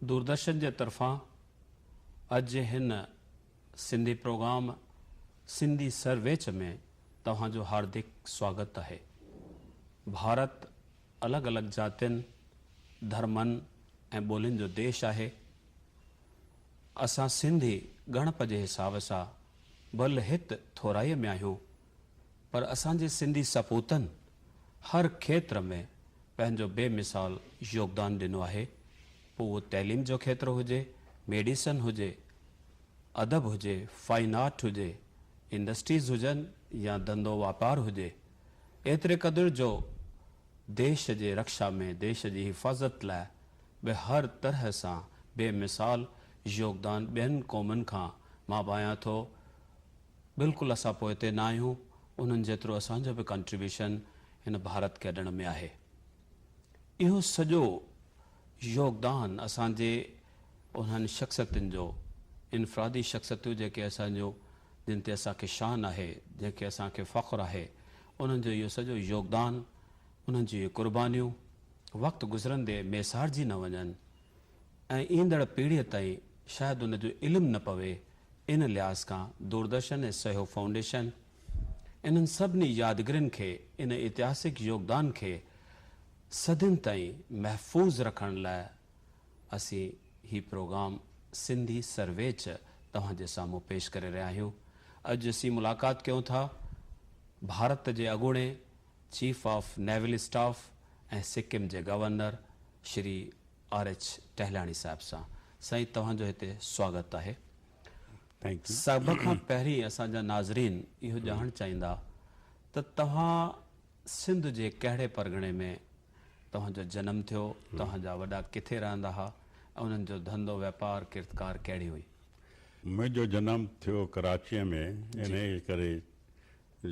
دوردرشن جي طرفان اڄ هن سنڌي پروگرام سنڌي سرويچ ۾ توهان جو هاردڪ سواگت آهي. ڀارت الڳ الڳ جاتين، ڌرمن ۽ ٻولين جو ديش آهي. اسان سنڌي ڳڻپ جي حساب سان ڀل هت ٿورائيء ۾ آهيون پر اسان جي سنڌي سپوتن هر کيتر ۾ پنهنجو بي مثال يوگدان ڏنو آهي، پوء اهو تعليم جو کيتر هجي، ميڊيسن هجي، ادب هجي، فائن آرٽ هجي، انڊسٽريز هجن يا ڌنڌو واپار هجي، ايتري قدر جو ديش جي رڪشا ۾ ديش جي حفاظت لاء به هر طرح سان بي مثال يوگدان ٻين قومن کان مان ڀانيان ٿو بلڪل اسان پوئتي نه آهيون انهن جيترو اسان جو به ڪنٽريبيوشن هن ڀارت کي اڏڻ ۾ آهي. اهو سڄو يوگدان اسان جي انهن شخصيتن جو انفرادي شخصيتون جيڪي اسان جون جن تي اسان کي شان آهي جنهن کي اسان کي فخر آهي انهن جو اهو سڄو يوگدان انهن جون اهي قربانيون وقت گذرندي ميسارجي نه وڃن ۽ ايندڙ پيڙهيء تائين شايد ان جو علم نه پوي، ان لحاظ کان دوردرشن ۽ سهيوگ فائونڊيشن انهن سڀني يادگرين کي، ان اتهاسڪ يوگدان کي صدين تائين محفوظ رکڻ لاء اسين هي پروگرام سنڌي سرويچ توهان جي سامهون پيش ڪري رهيا آهيون. اڄ اسين ملاقات ڪيون ٿا ڀارت جي اڳوڻي chief of naval staff ۽ Sikkim جي گورنر شري آر ايڇ ٽهلاڻي صاحب سان. سائين توهان جو هتي سواگت آهي. سڀ کان پهرين اسان جا ناظرين اهو ڄاڻڻ چاهيندا ته توهان سنڌ جي ڪهڙي پرڳڻي ۾ توهان جو جنم ٿيو، توهان جا وڏا ڪٿي رهندا ها ۽ انهن جو ڌنڌو وياپار ڪرتڪار ڪهڙي هئي؟ منهنجو جنم ٿيو ڪراچيء ۾ انهيء ڪري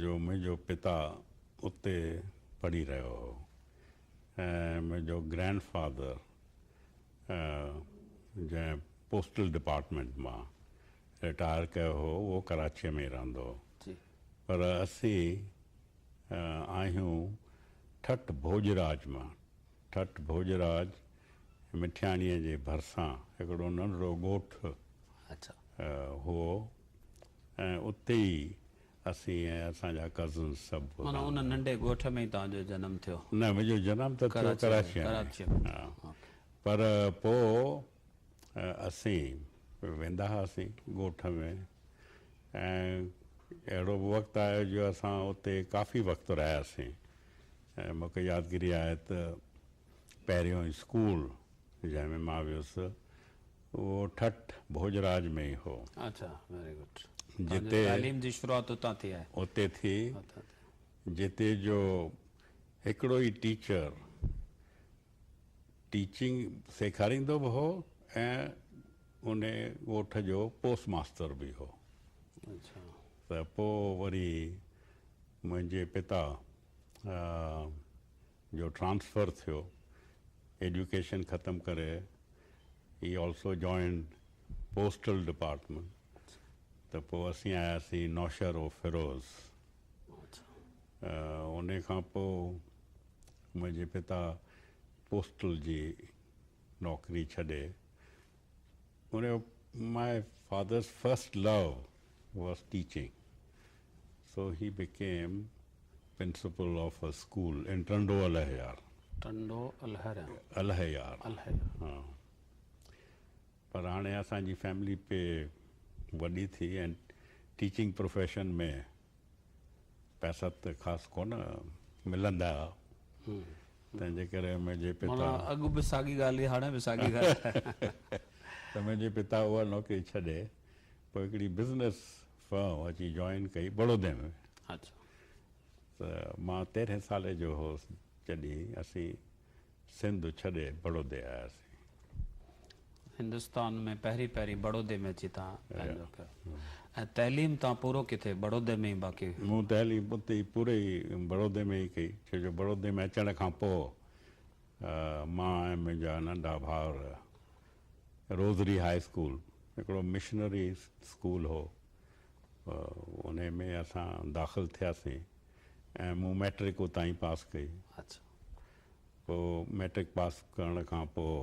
جو منهنجو پتا اتي پڙهي رهيو هو. ۽ منهنجو گرينڊ فادر جنهن پوسٽل ڊپارٽمينٽ مان رٽائر ڪيو هو اهو ڪراچيء ۾ ئي رهندو هو پر اسين آهيون ٺٽ ڀوڄراج مان. ٺٽ ڀوڄراج مٺياڻيء جي ڀرسان هڪڙو ننڍڙو ڳوٺ هو ۽ اتي ئي اسين ۽ اسان جا ڪزنس سڀ. معنيٰ ان ننڍي ڳوٺ ۾ ئي توهان جو جنم ٿيو؟ نه منهنجو جنم ته ٿيو ڪراچيء ۾، پر پوء اسين ويندا هئاسين ڳوٺ ۾ ۽ اهڙو به وقت آيو جو اسان اتي ڪافي وقت رهياسين ۽ مون کي يادگيري آهي ته پهريون اسڪول جنهن ۾ مان ويس اهو ٺٽ ڀوڄراج ۾ ئي هو. اڇا ويري گڊ. جتي تعليم جي شروعات اتان ٿي آهي. اتي ٿي جتي جو هڪڙو ئي ٽيچر ٽيچنگ سيکاريندو به هو ۽ ان ڳوٺ جو پوسٽ ماستر به هو. اڇا. ته پوء وري منهنجي پتا جو ٽرانسفر ٿيو ايڊيوڪيشن ختم ڪري he also joined postal department ته پوء اسين آياسين نوشهرو فيروز ان کان پوء منهنجي پتا پوسٽل جي نوڪري ڇڏي ان my father's first love was teaching so he became principal of a school in Tando Allahyar. Tando Allahyar. Allahyar. ها پر هاڻي اسان جي فيملي پي وڏي ٿي ۽ ٽيچنگ پروفيشن ۾ پئسا ته خاص ڪونه ملندا ها تنهن جي ڪري منهنجي پتا. معنيٰ اڳ به ساڳي ڳالهه هئي هاڻي به ساڳي ڳالهه. ته منهنجي پتا اها نوڪري ڇڏي پوء هڪڙي بزنس فرم اچي جوائن ڪئي بڙودي ۾. اڇا. ته مان تيرهين سالي جو هوس جڏهن اسين سنڌ ڇڏي بڙودي آياسين. هندستان ۾ پهرين پهرين بڙودي ۾ اچي توهان پنهنجو ڪيو ۽ تعليم توهان پورو ڪٿي بڙودي ۾ ئي باقي. مون تعليم اتي ئي پوري بڙودي ۾ ئي ڪئي ڇو جو بڙودي ۾ اچڻ کان پوء مان ۽ منهنجا ننڍا ڀائر روزري هاء اسڪول هڪڙو مشنري اسڪول هو انهي ۾ اسان داخل ٿياسين ۽ مون مئٽرڪ اتان ئي پاس ڪئي. اڇا. پوء مئٽرڪ پاس ڪرڻ کان پوء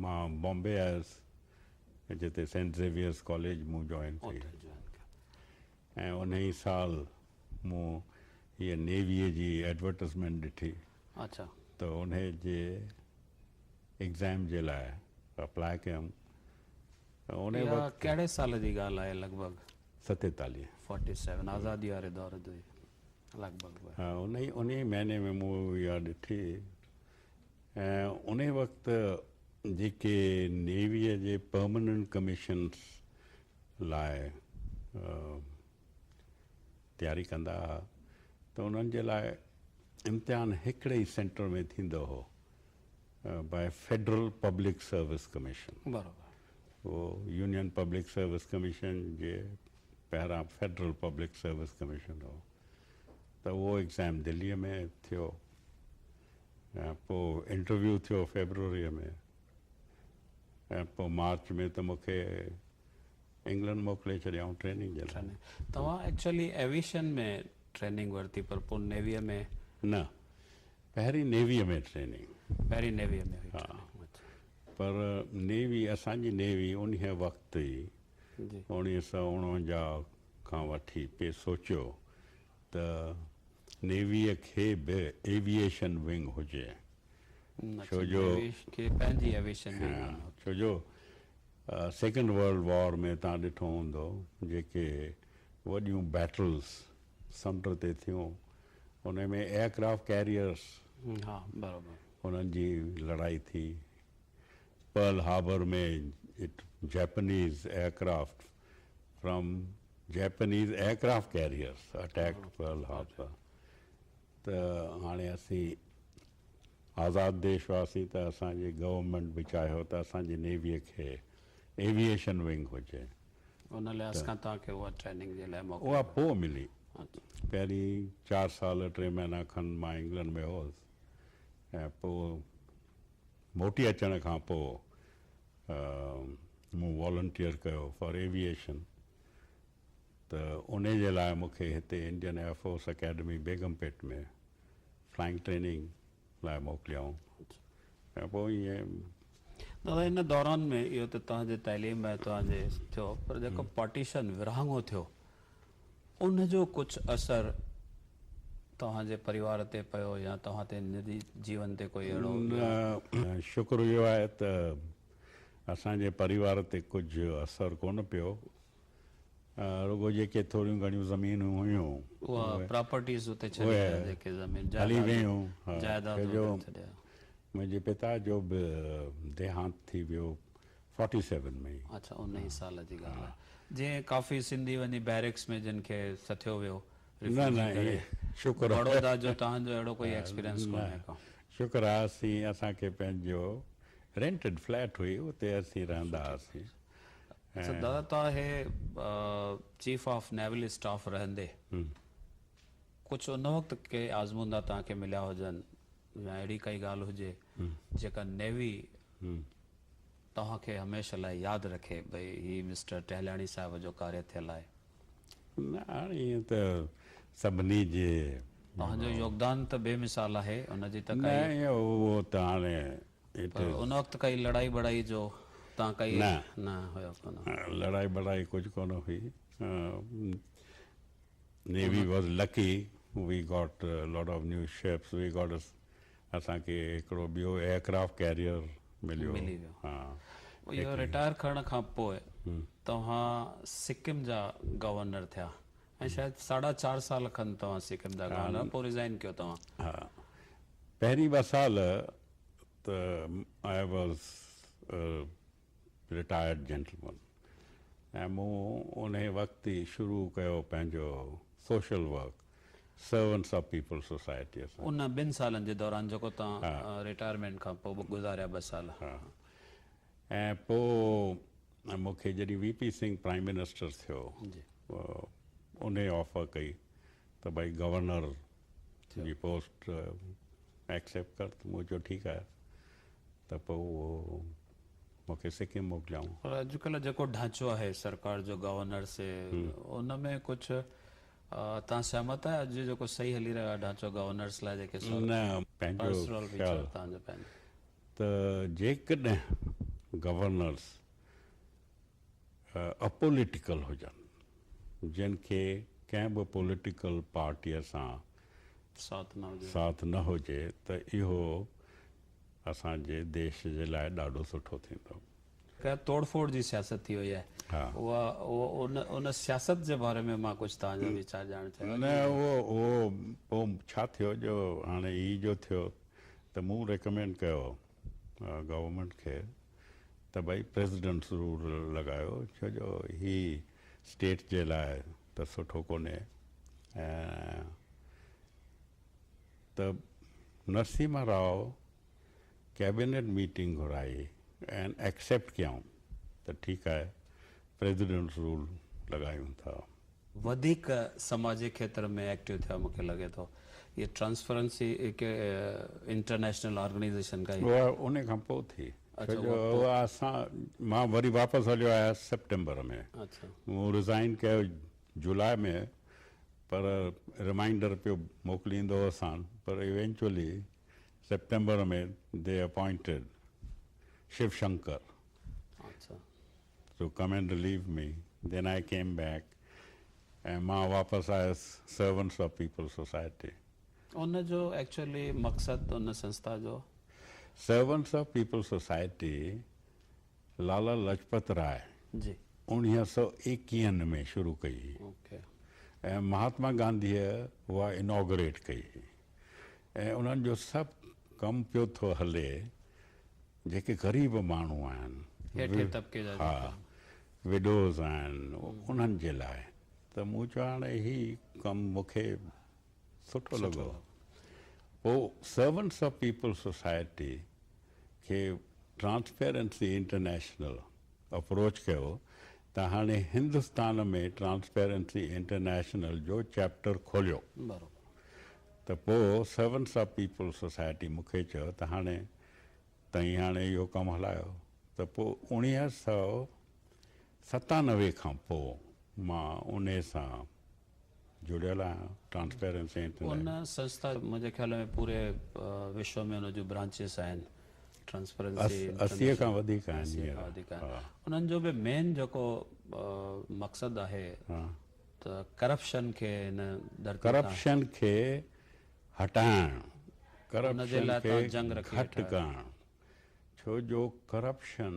مان بامبي آيس جتي سينٽ زيويئرس ڪاليج مون جوائن ڪئي ۽ ان ئي سال مون هيء نيويء جي ايڊورٽائزمينٽ ڏٺي اڇا ته انهيء جي ايگزام جي لاء اپلاء ڪيم ته انهيء اها وقت ڪهڙي سال جي ڳالهه آهي لڳ ڀڳ؟ 47. 47 آزادي واري دور جو ئي لڳ ڀڳ. ها انهيء مهيني ۾ مون اها ڏٺي ۽ انهيء وقت جيڪي نيويء جي پرمننٽ ڪميشنس لاء تياري ڪندا ها ته انهن جي لاء امتحان هڪڙي ئي سينٽر ۾ ٿيندو هو by federal public service commission. بروبر. اهو يونين پبلڪ سروس ڪميشن جي پهران فيڊرل پبلڪ سروس ڪميشن هو ته اهو ايگزام دليء ۾ ٿيو ۽ پوء انٽرويو ٿيو فيبروريء ۾ ۽ پوء مارچ ۾ ته مون کي انگلنڊ موڪلي ڇڏيائون ٽريننگ جي لاء. توهان ايڪچوئلي ايويشن ۾ ٽريننگ ورتي پر پوء نيويء ۾؟ نه، پهرين نيويء ۾ ٽريننگ. پهرين نيويء ۾ هئي ها، ٽريننگ، اڇا. پر نيوي، اسان جي نيوي انهيء وقت ئي 1949 کان وٺي پئي سوچيو ته نيويء کي به ايويئيشن ونگ هجي. ڇو جو ڇو جو سيڪنڊ ورلڊ وار ۾ توهان ڏٺو هوندو جيڪي وڏيون بيٽلز سمنڊ تي ٿيون ان ۾ ايئر ڪرافٽ ڪيريئرز انهن جي لڙائي ٿي. Pearl Harbor ۾ Japanese aircraft from Japanese aircraft carriers attacked Pearl Harbor. ته هاڻي اسين آزاد ديش هئاسين ته اسان جي گورنمينٽ به چاهيو ته اسان جي نيويء کي ايوي ايشن ونگ هجي. ان لحاظ کان توهان کي اها ٽريننگ جي لاء موقعو اها پوء ملي. پهرين 4 سال 3 مهينا کن مان انگلنڊ ۾ هوس ۽ پوء موٽي اچڻ کان پوء مون والنٽيئر ڪيو فار ايوي ايشن. ته انهي جي لاء مون کي هتي Indian air force academy Begumpet ۾ flying training لاء موڪليائون ۽ پوء ائين. دادا ان دوران ۾ اهو ته توهان جي تعليم ۽ توهان جي ٿيو پر جيڪو پارٽيشن ورهاڱو ٿيو ان جو ڪجهه اثر توهان جي پريوار تي پيو يا توهان تي نجي جيون تي ڪوئي اهڙو؟ نه شڪر اهو آهي ته اسان جي پريوار تي ڪجهه اثر ڪونه پيو. رڳو جيڪي ٿوريون گهڻيون زمينون هيون. اها پراپرٽيز اتي ڇڏي ويا جيڪي زمين هلي ويون. جائداد ڇو جو منهنجي پتا جو به ديهانت ٿي ويو 47 ۾ ئي. اڇا انهي سال جي ڳالهه آهي جنهن ڪافي سنڌي وڃي بيرڪس ۾ جن کي سٿيو ويو نه نه ائين شڪر آهي. بڙودا جو توهان جو اهڙو ڪوئي ايڪسپيرينس ڪونهي ڪو. شڪر آهي اسين اسان کي پنهنجو رينٽيڊ فليٽ هئي اتي اسين رهندا هئاسين. اڇا دادا توهان هي چيف آف نيول اسٽاف رهندي ڪجهه ان وقت ڪي آزمودا توهان کي مليا هجن يا اهڙي ڪائي ڳالهه هجي جيڪا نيوي توهان کي هميشه لاء ياد رکي ڀئي هي مسٽر ٽهلياڻي صاحب جو ڪاريه ٿيل آهي. نه هاڻي ائين ته سڀني جي. توهان جو يوگدان ته بي مثال آهي ان جي ته ڪائي. نه ائين اهو ته هاڻي پر ان وقت ڪائي لڙائي ٻڙائي جو تان ڪائي نه هيو ڪونه. لڙائي ٻڙائي ڪجهه ڪونه هئي. Navy was lucky we got lot of new ships we got اسان کي هڪڙو ٻيو ايئر ڪرافٽ ڪيريئر مليو. ملي ويو. اهو رٽائر ڪرڻ کان پوء توهان سڪم جا گورنر ٿيا ۽ شايد ساڍا چار سال کن توهان سڪم جا گورنر پوء ريزائن ڪيو توهان. ها پهرين ٻه سال ته I was retired gentleman ۽ مون انهي وقت ئي شروع ڪيو پنهنجو social work servants of people سوسائٽيء سان. ان ٻن سالن جي دوران جيڪو توهان رٽائرمينٽ کان پوء گذاريا ٻه سال. ها ۽ پوء مون کي جڏهن V P Singh prime minister ٿيو انهي آفر ڪئي ته ڀائي گورنر جي پوسٽ ايڪسيپٽ ڪر ته مون چيو ٺيڪ آهي ته پوء اهو مون کي سڪم موڪليائون. پر اڄڪلهه جيڪو ڍانچو آهي سرڪار جو گورنر سي ان ۾ ڪجهه توهان سهمت آهيو اڄ جيڪو صحيح هلي رهيو آهي ڍانچو گورنرس لاء جيڪي نه پنهنجو پرسنل خيال ويچار توهان جو پنهنجو. ته جيڪڏهن گورنرس اپوليٽيڪل هجن، جن کي ڪنهن به پوليٽيڪل پارٽيء سان ساٿ نه هجي ته اهو اسان جي ديش جي لاء ڏاڍو سٺو ٿيندو. ڪا توڙ ڦوڙ جي سياست ٿي وئي آهي اها ان سياست جي باري ۾ مان ڪجهه توهان جا ويچار ڄاڻڻ چاهيان. نه اهو اهو پوء ڇا ٿيو جو هاڻي هي جو ٿيو ته مون ريڪمينڊ ڪيو گورنمينٽ کي ته ڀئي پريزيڊنٽس رول لڳايو ڇو جو هي اسٽيٽ جي لاء ته سٺو ڪونهي ۽ ته نرسيما رائو ڪيبينيٽ ميٽنگ گهرائي ۽ ايڪسيپٽ ڪيائون ته ٺيڪ آهي پريزيڊنٽس رول لڳايون ٿا. وڌيڪ سماجي کيتر ۾ ايڪٽو ٿيا مونکي لڳي ٿو هي ٽرانسپرنسي هڪ انٽرنيشنل آرگنائيزيشن کا اها ان کان پوء ٿي ڇو جو اها اسان مان وري واپس هليو آيس سيپٽمبر ۾ مون ريزائن ڪيو جولاء ۾ پر ريمائنڊر پيو موڪليندو هوسان پر eventually September ۾ they appointed Shiv Shankar to come and relieve me then I came back ۽ مان واپس آيس سرونٽس آف پيپلز سوسائٽي. ان جو ايڪچوئلي مقصد ان سنسٿا جو؟ Servants of peoples society Lala Lajpat Rai جي 1921 ۾ شروع ڪئي هئي ۽ مهاتما گانڌيء اها انوگريٽ ڪئي هئي ۽ انهن جو سڀ ڪم پيو ٿو هلي جيڪي غريب ماڻهو آهن، هيٺين طبقي جا ها وڊوز آهن انهن جي لاء ته مون چيو هاڻي هي ڪم مون کي سٺو لڳو. پوء سرونٽس آف پيپلز سوسائٽي کي ٽرانسپيرنسي انٽرنيشنل اپروچ ڪيو ته هاڻي هندستان ۾ ٽرانسپيرنسي انٽرنيشنل جو چيپٽر کوليو. ته پوء سرونٽس آف پيپلز سوسائٽي مون کي چيو ته هاڻي تئين هاڻي اهو ڪم هلايو ته پوء 1997 کان پوء مان انهي سان جڙيل آهيان ٽرانسپيرنسي انٽرنيشنل. ان سنسٿا منهنجي خيال ۾ پوري وشو ۾ ان جون برانچز آهن ٽرانسپيرنسي 80 کان وڌيڪ آهن هينئر. انهن جو به مين جيڪو مقصد آهي ته ڪرپشن کي هن ڌرتي تان. ڪرپشن کي هٽائڻ، ڪرپشن کي گهٽ ڪرڻ، ڇو جو ڪرپشن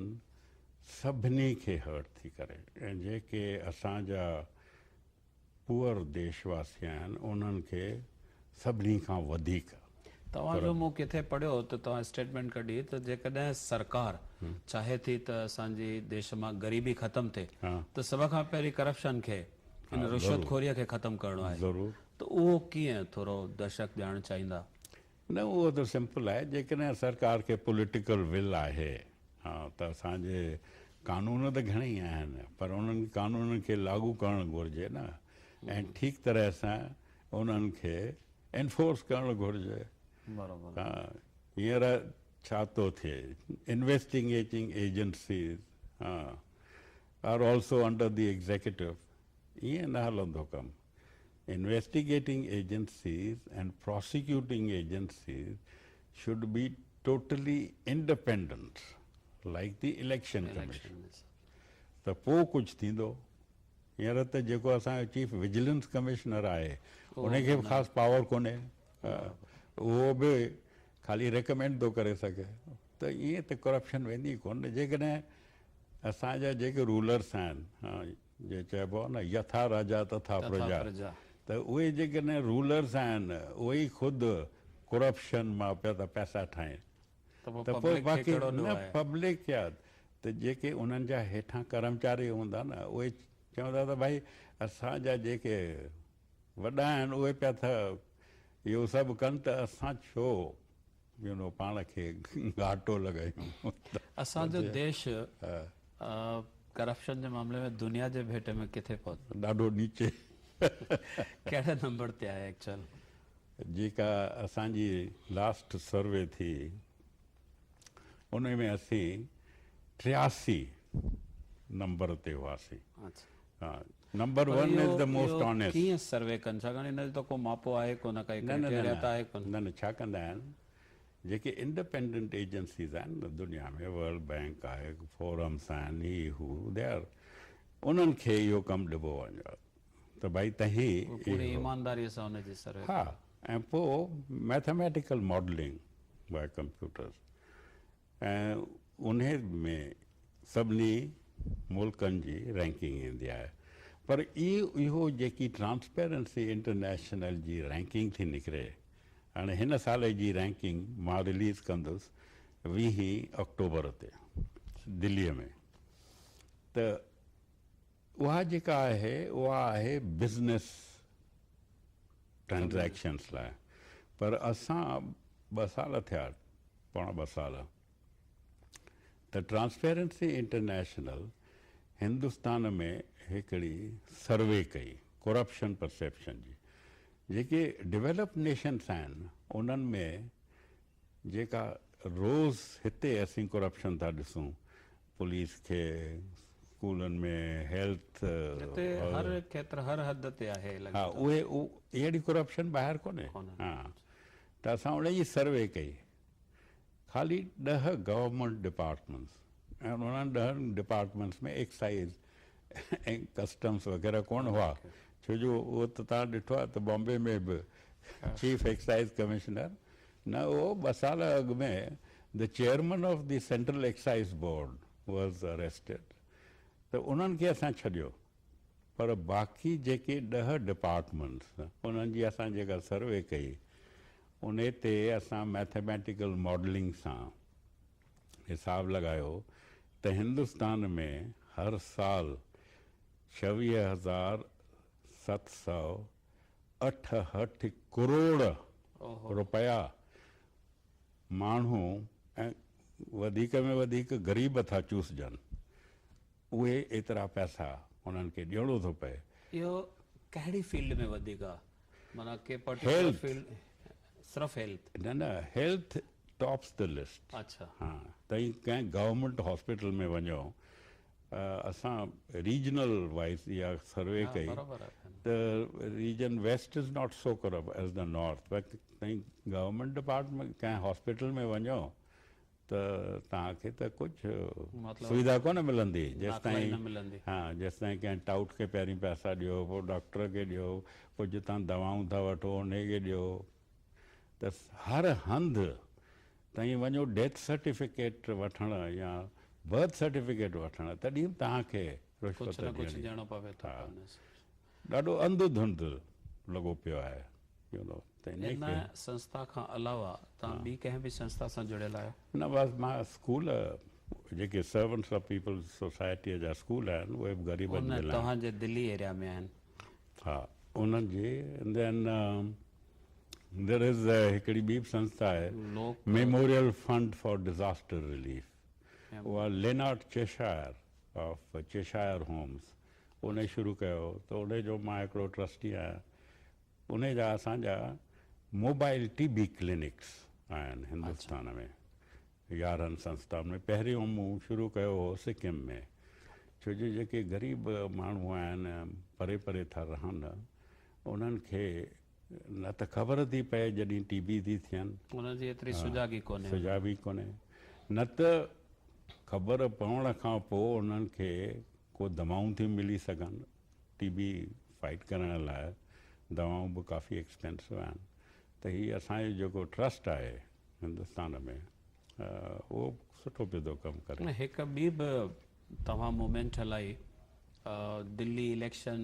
سڀني کي هرٽ ٿي ڪري ۽ جيڪي اسان جا پوئر ديش واسي آهن انهن کي سڀني کان وڌيڪ. توهان جو مون ڪٿي پڙهيو ته توهان اسٽيٽمينٽ ڪڍي ته جيڪڏهن سرڪار چاهي ٿي ته اسان جي ديش مان غريبي ختم ٿئي ته سڀ کان پهرين ڪرپشن کي ان رشوت خوري کي ختم ڪرڻو آهي ته اهو ڪيئن ٿورو درشڪ ڄاڻڻ چاهيندا. نه اهو ته سمپل آهي جيڪڏهن سرڪار کي پوليٽيڪل ول آهي ها ته اسان جي قانون ته گهڻئي آهن پر انهن قانونن کي لاڳو ڪرڻ گهرجي نه ۽ ٺيڪ طرح سان انهن کي انفورس ڪرڻ گهرجي. برابر. ها هينئر ڇا ٿو ٿئي انويسٽيگيٽنگ ايجنسيز ها are also under the executive ائين نه هلندو ڪم investigating agencies and prosecuting agencies should be totally independent like the election commission ته پوء ڪجهه ٿيندو. هينئر ته جيڪو اسان جو چيف وجلنس ڪمشنر آهي ان کي به خاص پاور ڪونهي اهو به خالي ريڪمينڊ ٿو ڪري سگهي ته ائين ته ڪرپشن ويندي ڪونه جيڪڏهن اسان جا جيڪي رولرس آهن جي چئبو آهي نه يٿا راجا تٿا پرجا ته اهي جيڪڏهن رولرس آهن اهي ئي خود ڪرپشن مان پيا ٿا پئسا ٺاهين ته پوء باقي نه پبلڪ يا ته جيڪي انهن جا هيٺان ڪرمچاري هوندا نه اهي چوندا ته ڀائي اسان جا جيڪي وڏا آهن اهي پيا ٿا اهو سڀ ڪن ته اسان ڇو يو نو پاڻ کي گهاٽو لڳايون. اسان جو ديش ڪرپشن جي معاملي ۾ دنيا جي ڀيٽ ۾ ڪٿي پهتو؟ ڏاڍو نيچي. ڪهڙي نمبر تي آهي ايڪچوئل؟ جيڪا اسان جي لاسٽ سروي ٿي ان ۾ اسين 83 نمبر تي هئاسين. Number one is the most honest. ڪيئن سروي ڪن ڇاڪاڻ ان جو ته ڪو ماپو آهي ڪونه ڪائي ڪرائيٽيريا ته آهي ڪونه. نه نه ڇا ڪندا آهن جيڪي انڊيپينڊنٽ ايجنسيز آهن نه دنيا ۾ ورلڊ بينڪ آهي فورمس آهن هي هو they are انهن کي اهو ڪم ڏبو وڃي ته ڀائي تهين پوري ايمانداري سان ان جي سروي ها ۽ پوء ميٿميٽيڪل ماڊلنگ باء ڪمپيوٽرز ۽ انهي ۾ سڀني ملڪن جي رينڪنگ ايندي آهي پر اهو جيڪي ٽرانسپيرنسي انٽرنيشنل جي رينڪنگ ٿي نڪري هاڻي هن سال جي رينڪنگ مان رليز ڪندس ويهين آڪٽوبر تي دلي ۾ ته اها جيڪا آهي اها آهي بزنس ٽرانزيڪشنس لاء پر اسان ٻه سال ٿيا پوڻا ٻه سال ته ٽرانسپيرنسي انٽرنيشنل هندستان ۾ هڪڙي سروي ڪئي ڪرپشن پرسيپشن جي جيڪي ڊيولپڊ نيشنس آهن انهن ۾ جيڪا روز هتي اسين ڪرپشن ٿا ڏسون پوليس کي اسڪولن ۾ هيلٿ هتي هر کيتر هر حد تي آهي لڳي ٿو. ها اهي اهڙي ڪرپشن ٻاهر ڪونهي ها ته اسان ان جي سروي ڪئي خالي 10 گورنمينٽ ڊپارٽمينٽس ۽ انهن 10 ڊپارٽمينٽس ۾ ايڪسائيز ۽ ڪسٽمس وغيره ڪونه هئا ڇو جو اهو ته توهان ڏٺو آهي ته بامبي ۾ به چيف ايڪسائيز ڪمشنر نه اهو ٻه سال اڳ ۾ the chairman of the central excise board was arrested ته انهن کي اسان ڇڏيو پر باقي جيڪي 10 ڊپارٽمينٽس انهن جي اسان جيڪا سروي ڪئي انهي تي اسان ميٿميٽيڪل ماڊلنگ سان حساب لڳايو ته هندستان ۾ هر سال 26,768 ڪروڙ رپيا ماڻهو ۽ وڌيڪ ۾ وڌيڪ غريب ٿا چوسجن، اهي ايترا پئسا انهن کي ڏيڻو ٿو پئي. اهو ڪهڙي فيلڊ ۾ وڌيڪ آ؟ معنيٰ ڪي پرٽيڪولر فيلڊ؟ صرف هيلٿ؟ نه نه هيلٿ ٽاپس the list. اڇا. ها تئين ڪنهن گورنمينٽ هاسپيٽل ۾ وڃو اسان ريجنل وائيز اها سروي ڪئي ته region west is not so corrupt as the north پر تئين گورنمينٽ ڊپارٽمينٽ ڪنهن هاسپيٽل ۾ وڃو ته توهان کي ته ڪجهه سويڌا ڪونه ملندي جيستائين ها جيستائين ڪنهن ٽائوٽ کي پهرين پئسا ڏيو پوء ڊاڪٽر کي ڏيو پوء جتان دوائون ٿا وٺو انهي کي ڏيو ته هر هنڌ تائين وڃو ڊيٿ سرٽيفڪيٽ وٺڻ يا برٿ سرٽيفڪيٽ وٺڻ تڏهن به توهان کي رشوت ڏيڻي پوي ٿو. ڏاڍو انڌ ڌنڌ لڳو پيو آهي يو نو ته انهي کي. ان سنسٿا کان علاوه توهان ٻي ڪنهن به سنسٿا سان جڙيل آهيو؟ نه بس مان اسڪول جيڪي سرونٽس آف پيپلز سوسائٽيء جا اسڪول آهن اهي به غريبن جي لاء. توهان جي دلي ايريا ۾ آهن؟ ها انهن جي دين there از هڪڙي ٻي به سنسٿا آهي memorial fund for disaster relief اها Leonard Cheshire of Cheshire Homes انهي شروع ڪيو ته انهي جو مان هڪڙو ٽرسٽي آهيان. انهي جا اسان جا موبائل ٽي بي ڪلينڪس آهن هندستان ۾ 11 سنسٿائن ۾. پهريون مون شروع ڪيو هو سڪم ۾ ڇو جو جيڪي غريب ماڻهو آهن پري پري ٿا رهن انهن کي نه ته خبر ٿي پئي جڏهن ٽي بي ٿي ٿين. انهن جي ايتري سجاڳي ڪونهي. سجاڳي ڪونهي نه ته خبر پوڻ کان پوء انهن کي ڪو دوائون ٿيون ملي سگهن. ٽي بي فائيٽ ڪرڻ لاء دوائون به ڪافي ايڪسپينسو آهن ته هي اسان جو جيڪو ٽرسٽ آهي هندستان ۾ اهو سٺو پيو ٿو ڪم ڪري. هڪ ٻي به توهان موومينٽ هلائي Delhi election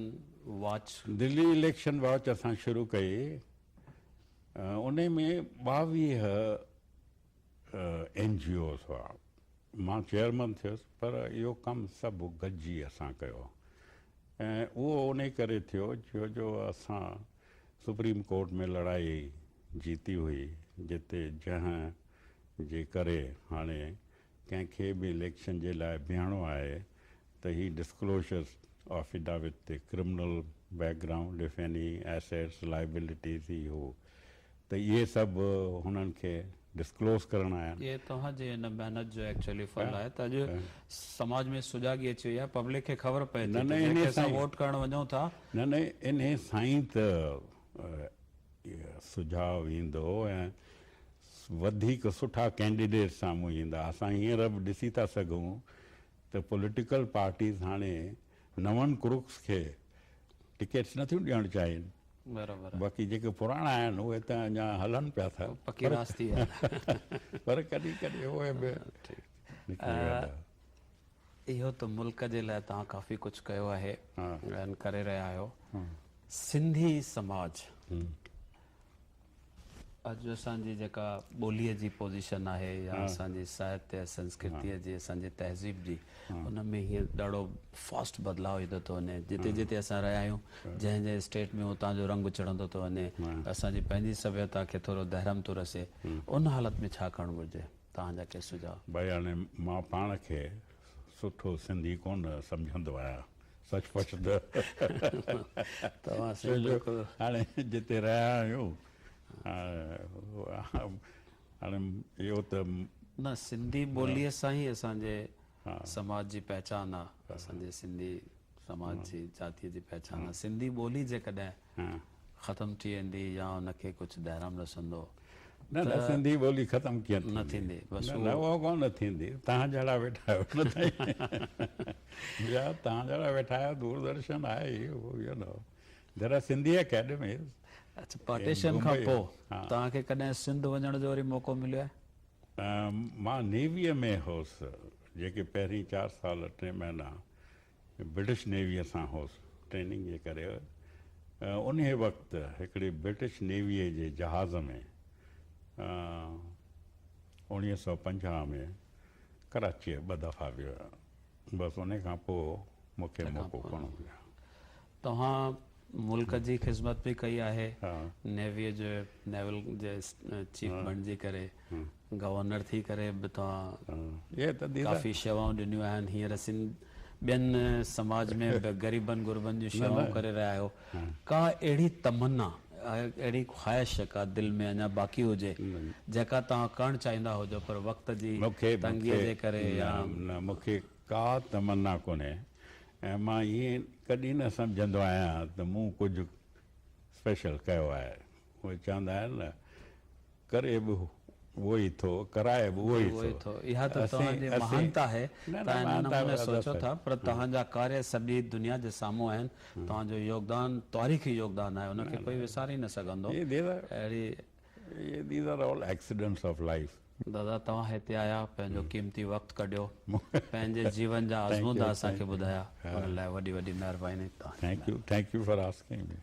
watch. Delhi election watch اسان شروع ڪئي انهي ۾ 22 اين جي اوز هئا. مان چيئرمن ٿيس پر اهو ڪم سڀ گڏجي اسان ڪيو ۽ اهو انهي ڪري ٿيو ڇو جو اسان سپريم ڪورٽ ۾ لڙائي جيتي هئي جتي جنهن جي ڪري هاڻي ڪنهن کي به اليڪشن جي لاء بيهڻو آهي ته هي ڊسڪلوزر آفيڊاوٽ تي criminal background if any assets liabilities هي هو ته اهي سڀ هنن کي ڊسڪلوز ڪرڻا آهن. اهي توهان جي ان محنت جو ايڪچوئلي ڦل آهي ته اڄ سماج ۾ سجاڳي اچي وئي آهي پبلڪ کي خبر پئي ٿي ته جنهن کي اسان ووٽ ڪرڻ وڃون ٿا. نه نه انهي سان ئي ته سجهاء ايندو ۽ وڌيڪ سٺا ڪينڊيڊيٽ سامهون ايندا. اسان هينئر به ڏسي ٿا سگهون ته پوليٽيڪل پارٽيز هاڻي نون ڪرڪس کي ٽڪيٽس نٿيون ڏيڻ چاهين. برابر. باقي جيڪي پراڻا آهن اهي ته اڃا هلن پيا ٿا. پڪي راس ٿي ويا. پر ڪڏهن ڪڏهن اهي به نڪري ويندا. اهو ته ملڪ جي لاء توهان ڪافي ڪجهه ڪيو آهي ۽ ڪري رهيا آهيو. سنڌي سماج اڄ اسان جي جيڪا ٻوليء جي پوزيشن آهي يا اسان جي ساهتيه سنسڪرتيء جي اسان جي تهذيب جي ان ۾ هيئن ڏاڍو فاسٽ بدلاء ايندو ٿو وڃي جتي جتي اسان رهيا آهيون جنهن جنهن اسٽيٽ ۾ اتان جو رنگ چڙهندو ٿو وڃي اسان جي پنهنجي سڀيتا کي ٿورو دهرم ٿو رسي ان حالت ۾ ڇا ڪرڻ گهرجي توهان جا ڪي سجهاء. ڀائي هاڻي مان پاڻ کي سٺو سنڌي ڪونه سمجهندو آهيان سچ پچ ته توهان ڇو جو هاڻي جتي رهيا آهيون هاڻي اهو ته. نه سنڌي ٻوليء سان ئي اسان جي سماج جي پهچان آ اسان جي سنڌي سماج جي جاتيء جي پهچان آ سنڌي ٻولي جيڪڏهن ختم ٿي ويندي يا ان کي ڪجهه دهرام رسندو. نه نه سنڌي ٻولي ختم ڪيئن نه ٿيندي بس نه اهو ڪونه ٿيندي توهان جهڙا ويٺا آهيو نه سائين ٻيا توهان جهڙا ويٺا آهيو دوردرشن آهي اهو you know there are Sindhi academies. اڇا پارٽيشن کان پوء توهان کي ڪڏهن سنڌ وڃڻ جو وري موقعو مليو آهي؟ مان نيويء ۾ هوس جيڪي پهرين 4 سال 3 مهينا برٽش نيويء سان هوس ٽريننگ جي ڪري انهيء وقت هڪڙي برٽش نيويء جي جهاز ۾ 1950 ۾ ڪراچيء ٻه دفعا ويو هيم بس انهيء کان پوء مون کي موقعو ڪونه مليو. توهان ملڪ جي خذمت به ڪئي آهي، نيويء جي نيول جي چيف بڻجي ڪري گورنر ٿي ڪري به توهان ڪافي شيوائون ڏنيون آهن، هينئر سنڌ ٻين سماج ۾ به غريبن غربن جون شيوائون ڪري رهيا آهيو، ڪا اهڙي تمنا اهڙي خواهش ڪا دل ۾ اڃا باقي هجي جيڪا توهان ڪرڻ چاهيندا هجو پر وقت جي تنگيء جي ڪري يا. نه مون کي ڪا تمنا ڪونهي ۽ مان ائين ڪڏهن نه سمجهندو آهيان ته مون ڪجهه اسپيشل ڪيو آهي. اهي چوندا آهن نه ڪري به اهو ئي ٿو، ڪرائي به اهو ئي ٿو. اها ته توهان جي مهانتا آهي، توهان ان نموني سوچو ٿا، پر توهان جا ڪاريه سڄي دنيا جي سامهون آهن، توهان جو يوگدان تاريخي يوگدان آهي، ان کي ڪوئي وساري نه سگهندو. اهڙي. These are all accidents of life. دادا توهان هتي آيا، پنهنجو قيمتي وقت ڪڍيو، پنهنجي جيون جا آزمودا اسان کي ٻڌايا، ان لاء وڏي وڏي مهرباني توهان جي. Thank you, thank you for asking me.